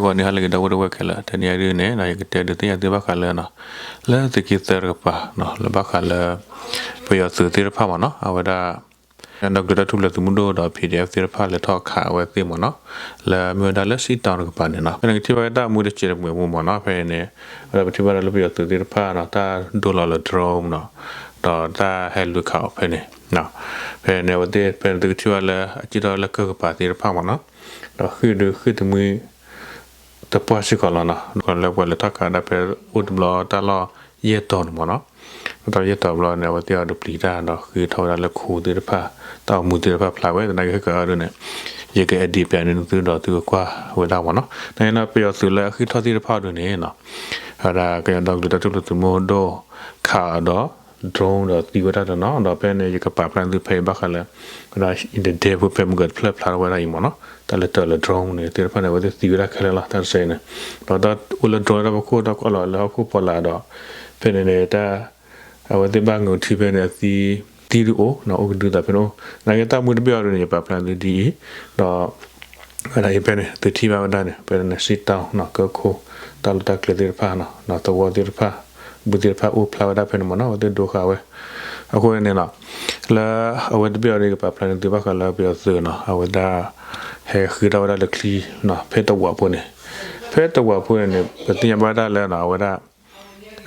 ဂီၤန့ၣ် ဟါလၢအဂ့ၤ ဒီပုၢ်ဝဲၢ်ခဲလၢာ်, တနံၤအံၤဒ်န့ၣ် ယကတဲဒုးသ့ၣ်ညါသုဘၣ်ဃးလၢ လၢသုးက့သၢတကပၤ လၢဘၣ်ဃးလၢ ပယီၤသုးသ့ၣ်တဖၣ်မ့ၢ်နီၤ, အဝဲဒၣ် ကညီဒီကလုာ်တၢ်ထူၣ်ဖျဲးသုးမုၢ်ဒိၣ်ဒီး PDF သ့ၣ်တဖၣ်လဲၤထီၣ်ခးအဝဲသ့ၣ်မ့ၢ်နီၤ, လၢမ့ၢ်ဝဲဒၣ်လၢ Shittown တကပၤန့ၣ်နီၤ, ဖဲန့ၣ်ကထံၣ်ဘၣ်ဝဲတၢ်မူတစဲးတမှဲၤမူမ့ၢ်နီၤ, ဖဲန့ၣ် ဝဲဒၣ်ပထံၣ်ဘၣ်ဒီးလၢပယီၤသုးသ့ၣ်တဖၣ်နီၤ တၢ်ဒိလီၤလၢ drone နီၤ, ဒီးတၢ်ဟဲလူၤခးအီၤဖဲန့ၣ်, ဖဲန့ၣ်အဝဲသ့ၣ် ဖဲန့ၣ်သုကထံၣ်ဘၣ်လၢအစံၣ်ထီၣ်လၢကၢၢ်ကပၤသ့ၣ်တဖၣ်မ့ၢ်နီၤ, ဒီးဃ့ၢ်ဒုးဃ့ၢ်တမှံ တပှၢ်စ့ၢ်ကီးလီၤနီၤ, လၢပှၤလဲၤထီၣ်ခးဒၣ်ဖဲအိၣ်တဘျီတၢ်လီၢ်ယဲၢ်တီၤန့ၣ်မ့ၢ်နီၤ, တၢ်လီၢ်ယဲၢ်တီၤဘျီန့ၣ် အဝဲသ့ၣ်အီၤဒုးပျံၤတၢ်ဒီးဃ့ထီၣ်ဝဲဒၣ်လၢခိသ့ၣ်တဖၣ်, တၢ်အိၣ်မူသ့ၣ်တဖၣ်ဖျါဝဲ သနာ်က့ခဲကၢအီၤဒ်န့ၣ်, ယက edit ပၠးန့ၢ်သုဒီးသုကကွၢ်ဝဲဒၣ်မ့ၢ်နီၤ, နာ်က့နီၤ ပယီၤသုးလၢအဃ့ထီၣ်သ့ၣ်တဖၣ်အီၤဒ်န့ၣ်နီၤ, ဝဲဒၣ်ကညီဒီကလုာ်တၢ်ထူၣ်ဖျဲးသုးမုၢ်ဒိၣ် ခးအီၤဒီး drone ဒီးသံဝဲဒၣ်တနီၤ, ဒီးဖဲန့ၣ် ယကပာ်ဖျါန့ၢ်သုဖဲအံၤဘၣ်ဃးလၢ ဝဲဒၣ် in the depth ဖဲမုၢ်ကတဖျၢၣ်ဖျါထီၣ်ဝဲဒၣ်အံၤမ့ၢ်နီၤ, တၢ်လဲၤတၢၤလၢ drone န့ၣ်သ့ၣ်တဖၣ်န့ၣ် အဝဲသ့ၣ်သံဝဲဒၣ်ခဲလၢာ်လီၤ တၢ်တစဲးန့ၣ်, ဒီးတၢ်အိၣ်လၢ drone တၢ်ဖီခိၣ်တၢ်ကီလီၤလၢဟီၣ်ခိၣ်ဖီလာ်ဒီး ဖဲန့ၣ်န့ၣ် တၢ် အဝဲသ့ၣ်ဘၣ်ငိၢ်ထံဖဲန့ၣ် အသံ သံဒုးအိၣ်နီၤ အိၣ်ကဒုသးဖဲန့ၣ်အိၣ်, နာ်က့တၢ်မူတဘ့ၣ်အီၤဒ်န့ၣ် ယပာ်ဖျါသုဒ်အံၤ, ဒီး ဝဲဒၣ်အံၤဖဲန့ၣ် သုထံၣ်ဘၣ်ဝဲဒၣ်န့ၣ် ဖဲန့ၣ် Shittown နီၤ ကၢၢ်ခိၣ် တၢ်လီၢ်တၢ်ကျဲသ့ၣ်တဖၣ်နီၤ သဝီသ့ၣ်တဖၣ် ဘုသ့ၣ်တဖၣ်အိၣ်ဖျါဝဲဒၣ်ဖဲန့ၣ်မ့ၢ်နီၤ အဝဲသ့ၣ်ဒိဃာ်ဝဲ, အဃိန့ၣ်နီၤ လၢအဝဲတဘ့ၣ်အီၤဒ်ကပာ်ဖျါန့ၢ်သုဘၣ်ဃးလၢပယီၤသုးနီၤ အဝဲဒၣ် ဟဲဃ့ထီၣ်ဝဲဒၣ်လၢချံနီၤ ဖဲတဝးဖိန့ၣ်, ဖဲတဝးဖိန့ၣ်န့ၣ် ပသ့ၣ်ညါဘၣ်ဝဲဒၣ်လၢနီၤ အဝဲဒၣ်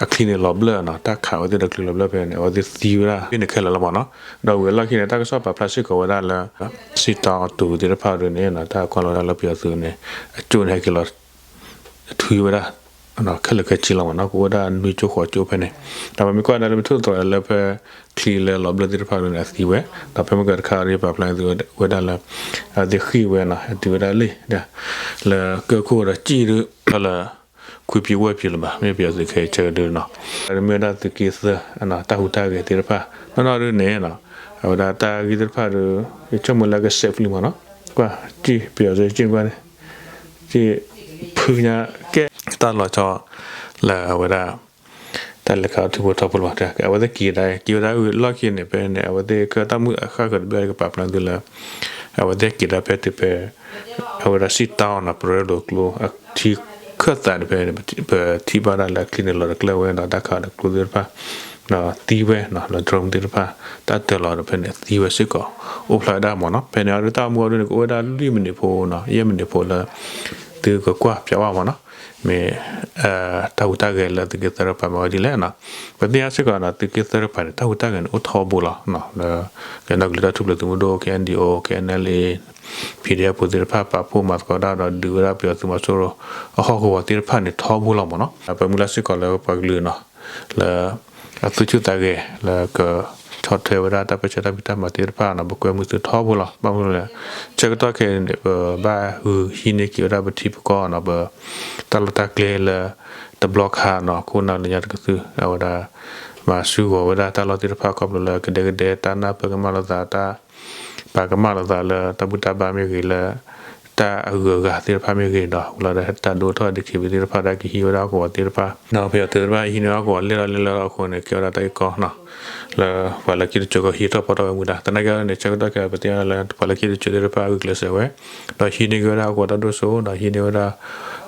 အချံန့ၣ်လီၤဘျၢၣ်နီၤ တၢ်ခးဝဲသ့ၣ်ဒီးချံလီၤဘျၢၣ်ဖဲန့ၣ် အဝဲသ့ၣ်သံဝဲဒၣ် ဖဲန့ၣ်ခဲလၢာ်လီၤမ့ၢ်နီၤ, ဒီးဝံၤအလီၢ်ခံန့ၣ် တၢ်ကစီၣ်ပာ်ဖျါစ့ၢ်ကီးဝဲဒၣ်လၢ Shittown အတုၤသ့ၣ်တဖၣ်ဒ်န့ၣ်နီၤ တၢ်ကွၢ်လီၤဝဲဒၣ်လၢပယီၤသုးန့ၣ် အကၠိၣ်န့ၣ်ဟဲက့ၤလီၤ ထွံဝဲဒၣ် ခဲလၢာ်ခဲဆ့လီၤမ့ၢ်နီၤ ကအိၣ်ဝဲဒၣ်နွံကၠိဃိးကၠိဖဲန့ၣ်, ဒီးပမ့ၢ်ကွၢ်ဒၣ်လၢမ့ၢ်ထိၣ်သတြီၤလၢဖဲ ချံလၢလီၤဘျၢၣ်သ့ၣ်တဖၣ်ဒ်န့ၣ် အသံဝဲ, ဒီးဖဲမုၢ်ကတခါဒ်ပာ်ဖျါန့ၢ်သုဝဲဒၣ်လၢ အဝဲသ့ၣ်ဃ့ၢ်ဝဲနီၤ ဟဲတုၤဝဲဒၣ်လံ လၢကၢၢ်ခိၣ်ဒီးစံၣ်ဒုး လၢ ခွံဖျၢၣ်ဝဲၢ်ဖျၢၣ်လၢၤဘၣ် မ့ၢ်ပယီၤသုးခဲအံၤဆၢကဒုနီၤ, မ့ၢ်ဝဲဒၣ်သုးက့သၢ တၢ်ဟူးတၢ်ဂဲၤသ့ၣ်တဖၣ် နီၢ်နီၢ်ဒ်န့ၣ်နီၤ, အဝဲဒၣ်တၢ်ဂ့ၢ်သ့ၣ်တဖၣ်ဒီး ယဆိကမိၣ်လၢကစဲးဖျုးမ့ၢ်နီၤ, ကွၢ် စံၣ်ပယီၤသုးစံၣ်ကွၢ်န့ၣ် စံၣ်ဖုညါကဲ တၢ်လီၤဆီ လၢအဝဲဒၣ် တၢ်လဲၤခးထံဖိထီဖိလၢၤဘၣ်, အဝဲသ့ၣ်က့ၤဒၣ် က့ၤဝဲဒၣ်လီၢ်ခံန့ၣ် ဖဲန့ၣ် အဝဲသ့ၣ်ကတၢ်မုၢ်အဃၣ်ဃၢၤတဘ့ၣ်ကပာ်ဖျါသုလၢ အဝဲသ့ၣ်က့ၤဒၣ်ဖဲတုၤဖဲ အဝဲဒၣ် Shittown နီၤ ပရၢလိာ်ကျိ ထံခၢၣ်သးန့ၣ် ဖဲန့ၣ် ပထံၣ်ဘၣ်ဒၣ်လၢအချံန့ၣ်လီၤတကျၢၢ်ဝဲဒီးတၢ်ခးဒီးကျိသ့ၣ်တဖၣ် ဒီးသံဝဲနီၤ လၢ drone သ့ၣ်တဖၣ် တၢ်တၢၤလီၤဒီးဖဲန့ၣ်သံဝဲစ့ၢ်ကီး အိၣ်ဖျါဝဲဒၣ်မ့ၢ်နီၤ, ဖဲန့ၣ်အဒုးတၢ်အိၣ်မူအဒုးန့ၣ် ကအိၣ်ဝဲဒၣ်လွံၢ်မံးနံးဖိနီၤ ယဲၢ်မံးနံးဖိလၢ သုကကွၢ်ပၠးဝဲမ့ၢ်နီၤ, မ့ၢ် တၢ်ဟူးတၢ်ဂဲၤလၢသုးက့သၢတကပၤမ့ၢ်ဝဲဒ်လဲၣ်နီၤ, ပသ့ၣ်ညါစ့ၢ်ကီးနီၤ သုးက့သၢတကပၤန့ၣ် တၢ်ဟူးတၢ်ဂဲၤန့ၣ် အိၣ်ထီဘိလီၤ, လၢ ကညီဒီကလုာ်တၢ်ထူၣ်ဖျဲးသုးမုၢ်ဒိၣ် KNDO KNLA PDF ဖိသ့ၣ်တဖၣ်ပာ်ဖှိၣ်မၤသကိးတၢ်ဒီး ဒုးဝဲဒၣ်ပယီၤသုးမီၤစိရိၤ အဟီၣ်ကဝီၤသ့ၣ်တဖၣ်န့ၣ် ထီဘိလီၤမ့ၢ်နီၤ, ပမုၢ်လၢ်စ့ၢ်ကီးလၢပှၤကလုာ်နီၤ လၢ အသူၣ်ဆူၣ်သးဂဲၤ လၢကဆီၣ်ထွဲဝဲဒၣ်တၢ်ပၢဆှၢတၢ်ဖံးတၢ်မၤသ့ၣ်တဖၣ်နီၤ ပကွဲမုာ်သုထီဘိလီၤ, ဘၣ်မနုၤလဲၣ် ဆၢကတီၢ်ခဲအံၤန့ၣ် ပဘၣ်ဟူးဟံးန့ၢ်က့ၤဝဲဒၣ်ပထံပကီၢ်နီၤ ပ တၢ်လီၢ်တၢ်ကျဲလၢ တဘျီခါနီၤ ခိၣ်နၢ်လၢညါတကသုၣ် အဝဲဒၣ် မၤဆူၣ်ဂီၤဝဲဒၣ်တၢ်လီၢ်သ့ၣ်တဖၣ်ခီဖျိလၢကဒဲကဒဲ တၢ်နၢ်ပၢၢ်ကမၣ်လိာ်သး တၢ်ပာ်ကမၣ်လိာ်သးလၢတၢ်ဘူၣ်တၢ်ဘါမ့ၢ်ဂ့ၤ လၢတၢ်အဂုၤအဂၤသ့ၣ်တဖၣ်မ့ၢ်ဂ့ၤဒီး ဝံၤလီၤဒီးတၢ်ဒိထီၣ် DKBA သ့ၣ်တဖၣ် တၢ်ကဟံးဝဲဒၣ်ဟီၣ်ကဝီၤသ့ၣ်တဖၣ် ဒီးပယီၤသုးသ့ၣ်တဖၣ်ဟံးန့ၢ်ဟီၣ်ကဝီၤလဲၢ်လီၤလဲၢ်လီၤအဃိန့ၣ် ကဲဝဲဒၣ်တၢ်ဂ့ၢ်ကီနီၤ လၢပှၤလၢခံတစိၤကဟံးထီၣ်ဖီထီၣ်ဝဲမူဒါ သနာ်က့န့ၣ် ဆၢကတီၢ်ခဲအံၤ ပသ့ၣ်ညါလၢပှၤလၢခံတစိၤသ့ၣ်တဖၣ်ဂုာ်ကျဲးစၢးဝဲ ဒီးဟံးန့ၢ်က့ၤဝဲဒၣ်ဟီၣ်ကဝီၤတၢ်ဒိၣ်စိ ဒီးဟံးန့ၢ်ဝဲဒၣ်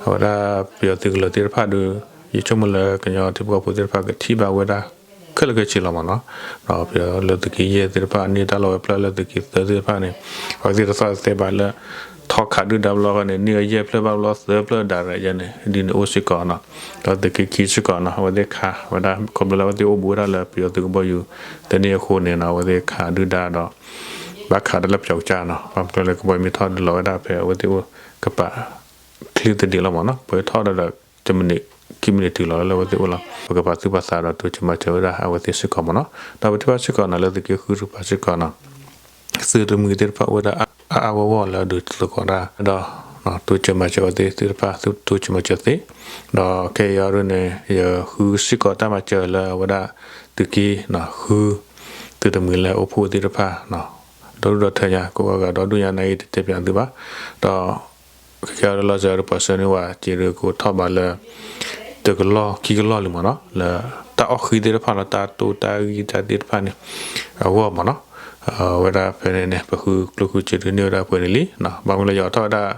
အဝဲဒၣ်ပယီၤသုးကလၢၤသ့ၣ်တဖၣ်ဒီး ယဆိကမိၣ်လၢကညီထံဖိကီၢ်ဖိသ့ၣ်တဖၣ် ကထံၣ်ဘၣ်ဝဲဒၣ်ခဲလၢာ်ခဲဆ့လီၤမ့ၢ်နီၤ, ဒီးပယီၤလၢသုးက့ယဲၢ်သ့ၣ်တဖၣ် န့ၢ်တၢ်လီၢ်ဝဲဖျၢၣ်လၢသုးက့သၢသ့ၣ်တဖၣ်န့ၣ် အဝဲသ့ၣ်တသီၣ်တသဲဘၣ်လၢ ထီၣ်ခးဒုၣ်ဒါဘျီဃီန့ၣ် န့ၢ်အယဲၢ်ဖျၢၣ်ဘၣ်ဘျီသၢဖျၢၣ်ဒၣ်ရဲၣ်ယဲၢ်န့ၣ် ဒ်န့ၣ်အိၣ်စ့ၢ်ကီးနီၤ, ဒီးသုးက့ခံစ့ၢ်ကီးနီၤ အဝဲသ့ၣ်ခးဝဲဒၣ် ခီဖျိလၢအဝဲသ့ၣ်အိၣ်ဘူးဝဲဒၣ်လၢပယီၤသုးကဘီယူၤ တန့ၢ်အဃိန့ၣ်နီၤ အဝဲသ့ၣ်ခးဒုၣ်ဒါဒီး ဘၣ်ခးတၢ်လၢပျီကစၢ်နီၤ, ဘၣ်မနုၤလဲၣ် ကဘီယူၤမ့ၢ်ထီၣ်ဒုးလီၤဝဲဒၣ်ဖဲအဝဲသ့ၣ်အိၣ်ကပၤ ချ့သဒံးလီၤမ့ၢ်နီၤ, ပှၤထီၣ်ဒီးဒီး တမံးနံး ခံမံးနံးတုၤလီၤလၢအဝဲသ့ၣ်အိၣ်လီၤ, ပကပာ်သူၣ်ပာ်သးဒီးတိစၢၤမၤစၢၤဝဲဒၣ်အဝဲသ့ၣ်စ့ၢ်ကီးမ့ၢ်နီၤ, ဒီးပထံၣ်ဘၣ်စ့ၢ်ကီးနီၤ လၢသုးက့ဃုတကပၤစ့ၢ်ကီးနီၤ သုးတမှံၤသ့ၣ်တဖၣ်အိၣ်ဝဲဒၣ်အါအါဂီၢ်ဂီၢ်လၢအဒုးသကိးတၢ်ဒီး တိစၢၤမၤစၢၤဝဲသ့ၣ်သ့ၣ်တဖၣ် တိစၢၤမၤစၢၤသ့, ဒီးခဲအံၤအံၤဒ်န့ၣ် ယဃုစ့ၢ်ကီးတၢ်မၤစၢၤလၢအဝဲဒၣ် သုးက့ ဃု သုးတမှံၤလၢအိၣ်ဖှိၣ်သ့ၣ်တဖၣ် ဒီဒူၣ်ဒီထၢညါ ကိးဂၤဂၤဒီဒူၣ်ညါ နာ်က့တတဲပၠးသုဘၣ်, ဒီး ခဲအံၤအံၤဒ်လီၤစၢၤဒီးပှၤဆှၢန့ၢ်ဝဲက့ၤဒီးကအိၣ်ထီၣ်ဘးလၢ တကလီၢ်ခံကလီၢ်လံမ့ၢ်နီၤ လၢတၢ်အီၣ်ဃံသ့ၣ်တဖၣ်နီၤ တၢ်တိၢ်တၢ်ဂံၢ်တၢ်သ့ၣ်တဖၣ်န့ၣ် အဂီၢ်မ့ၢ်နီၤ, အဝဲဒၣ်ဖဲန့ၣ်န့ၣ် ပဃုကျိၣ်ဃုစ့ဒုးန့ၢ်ဝဲဒၣ်ပှဲၤန့ၣ်လံ, ဘၣ်မနုၤလၢယအိးထီၣ်ဝဲဒၣ်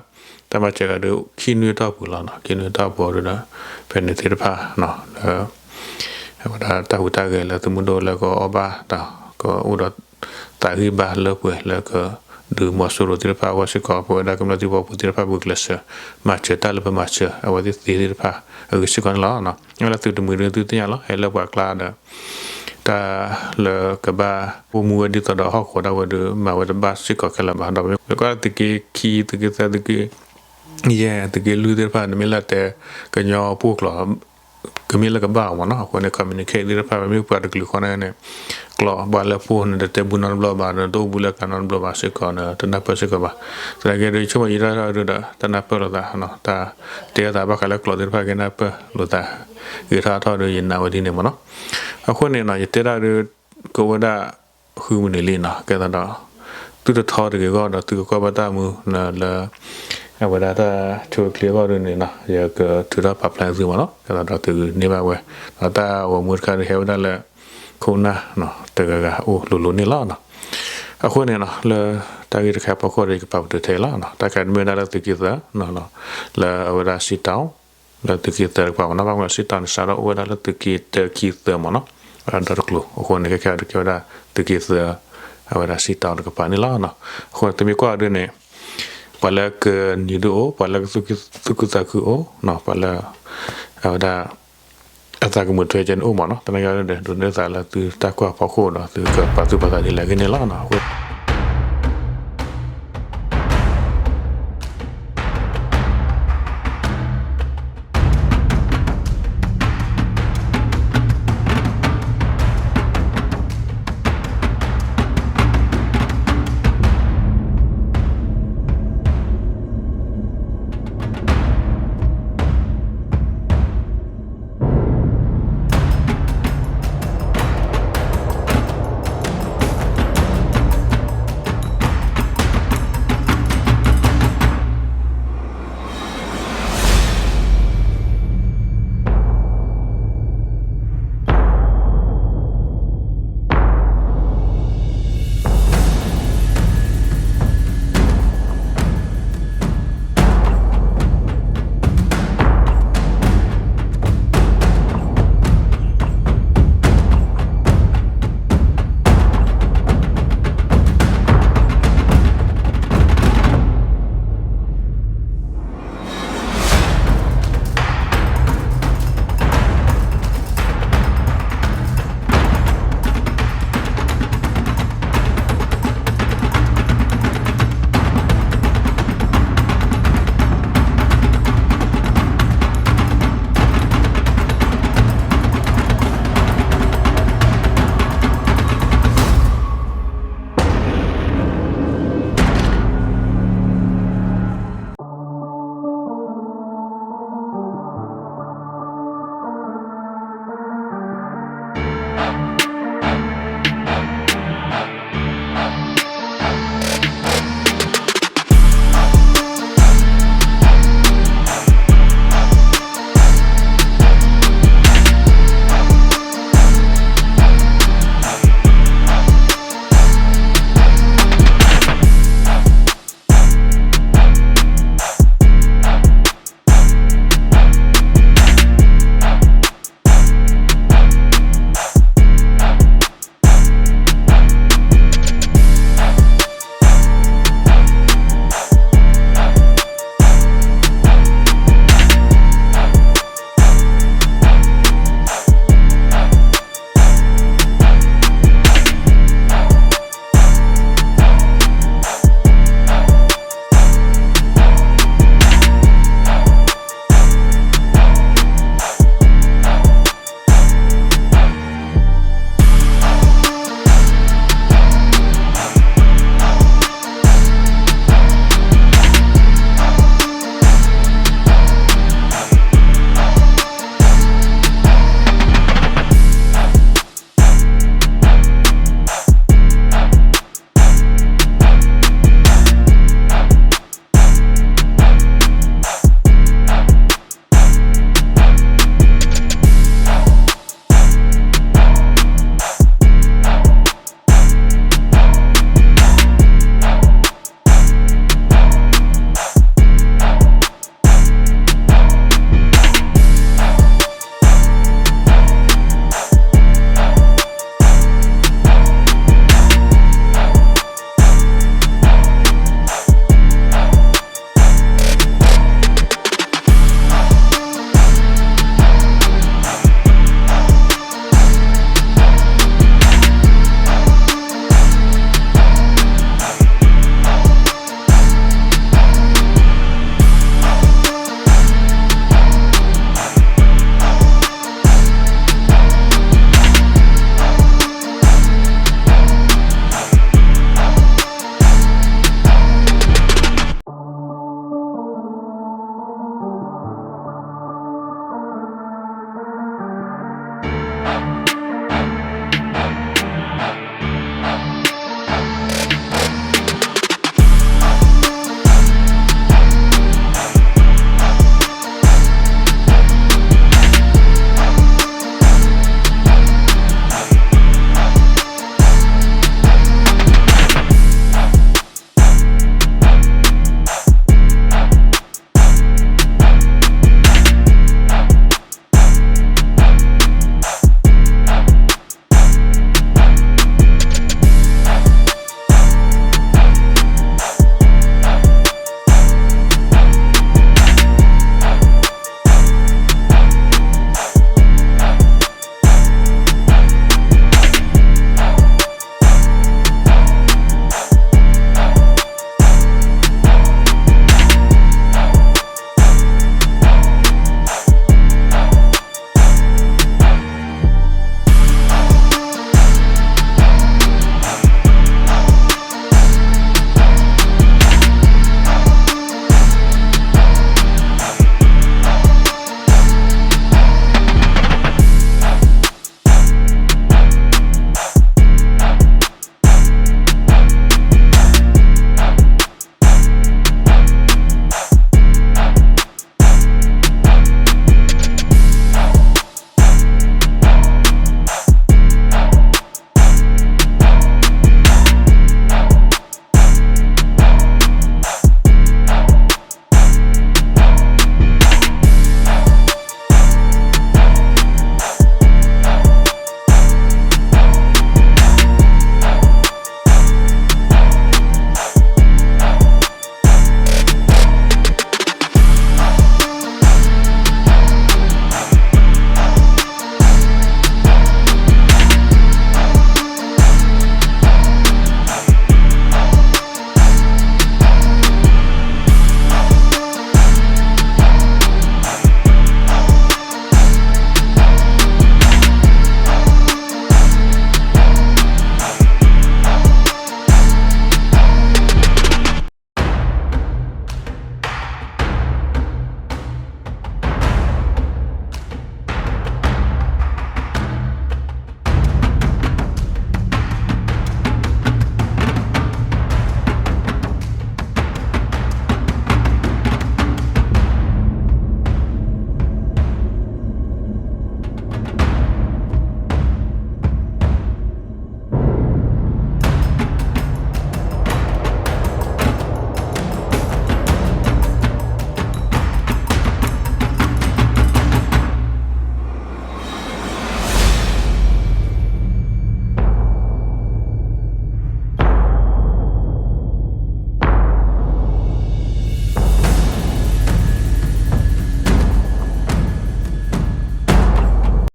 တၢ် တၢ်မၤစၢၤဂၤဒီး ခံနွံတီၢ်ပူၤလီၤနီၤ, ခံနွံတီၢ်ပူၤဒီး ဖဲန့ၣ်သ့ၣ်တဖၣ် လၢ အဝဲဒၣ်တၢ်ဟူးတၢ်ဂဲၤလၢသုးမုၢ်ဒိၣ်လၢကအီၣ်ဘၣ်တၢ် ကအိၣ်ဒီး သးဂံၢ်ဘါလၢပှဲၤလၢကဒုးမီၤစိရိၤသ့ၣ်တဖၣ်အဂီၢ်စ့ၢ်ကီး ပဝဲဒၣ်ကမျၢၢ်ထံဖိကီၢ်ဖိသ့ၣ်တဖၣ် ပဂုာ်ကျဲးစၢး မၤစၢၤတၢ်လၢပမၤစၢၤ အဝဲသ့ၣ်သ့ၣ်တဖၣ် အဂ့ၢ်စ့ၢ်ကီးန့ၣ်လီၤ. လၢသုးတမှံၤဒုးသုသ့ၣ်ညါလီၤ ဟဲလၢပှၤကျါဒီး တၢ်လၢကဘၣ်အိၣ်မူဝဲဒ်သိးဒီးဟီၣ်ခိၣ်ဒၣ်ဝဲဒီး မၤဝဲတဘၣ်စ့ၢ်ကီးခဲလၢာ်ဘၣ်. ဒီးပမ့ၢ်ကွၢ်သုးက့ခံ သုးက့သၢ သုးက့ယဲၢ် သုးက့လွံၢ်သ့ၣ်တဖၣ်န့ၣ် မ့ၢ်လၢတဲ ကညီပိၢ်ကျိာ် ကမ့ၢ်လၢကဘၣ်အီၤမ့ၢ်နီၤ, အဃိန့ၣ် communicate သ့ၣ်တဖၣ် ပမ့ၢ်ပှၤတကလုာ်ဃီန့ၣ် ကျိာ်ဘၣ်လၢပိၢ်န့ၣ် တတဲဘူးနီတဘျီဘၣ်ဒီး တအိၣ်ဘူးလၢကျါနီတဘျီဘၣ်စ့ၢ်ကီးန့ၣ် တနၢ်ပၢၢ်စ့ၢ်ကီးဘၣ်. သနာ်က့ဒီး ယဆိကမိၣ်ယံာ်ထီၣ်ဒီး တနၢ်ပၢၢ်လိာ်သး တၢ်တဲအသးဘၣ်ဃးလၢကျိာ်သ့ၣ်တဖၣ် ကနၢ်ပၢၢ်လိာ်သး ဂ့ၤထီၣ်ထီၣ်ဒီး ယနာ်ဝဲဒ်န့ၣ်မ့ၢ်နီၤ. အဃိန့ၣ်နီၤ ယတဲဒၣ်ဒီး ကအိၣ်ဝဲဒၣ် ဃုမံးနံးလံနီၤ, ကဲသးဒီး သုတထီတဂ့ၤအဂီၢ်ဒီး သုကကွၢ်ဘၣ်တၢ်မူလၢ အဝဲဒၣ်တၢ်ဆိချ့အဂီၢ်ဒ်န့ၣ်နီၤ ယကထုးထီၣ်ပာ်ဖျါသုမ့ၢ်နီၤ, ကဲသးဒီးသုန့ၢ်ဘၣ်ဝဲ ဒီးတၢ်ဂီၤမူတခါဒီး ဟဲဝဲဒၣ်လၢ ခိၣ်နၢ် တဂၤဂၤအိၣ်လိၤလိၤန့ၣ်လီၤ. အဃိန့ၣ်နီၤ လၢတၢ်ဂ့ၢ်တခါအဖီခိၣ်ဒီး ယကပာ်ပတုာ်ထဲအံၤလီၤ. တၢ်ခါန့ၣ်မ့ၢ်ဝဲဒၣ်လၢသုးက့သၢ လၢအဝဲဒၣ် Seatown လၢသုးက့သၢတကပၤမ့ၢ်နီၤ, ဘၣ်မနုၤ Seatown န့ၣ် စးထီၣ်အိၣ်ဝဲဒၣ်လၢသုးက့တၢ ခံ သၢမ့ၢ်နီၤ, ဒီတကျိၤ အဃိန့ၣ် ခဲခဲဒီးကဲဝဲဒၣ် သုးက့သၢ အဝဲဒၣ် Seatown တကပၤန့ၣ်လီၤ. အဃိန့ၣ် သုမ့ၢ်ကွၢ်အီၤဒ်န့ၣ် ပှၤလၢကနံၤဒိၣ်အိၣ်, ပှၤလၢကသူၣ်ခုသးခုအိၣ်, ပှၤလၢ အဝဲဒၣ် အသးကမုာ်ထွဲကဲန့ၣ်အိၣ်မ့ၢ်နီၤ, သနာ်က့ဒီး ဒိးန့ၢ်သးလၢသုတၢ်ကွၢ်ဖီခိၣ်ဒီး သုကပာ်သူၣ်ပာ်သးဒ်လဲၣ်ဂ့ၤန့ၣ်လီၤ.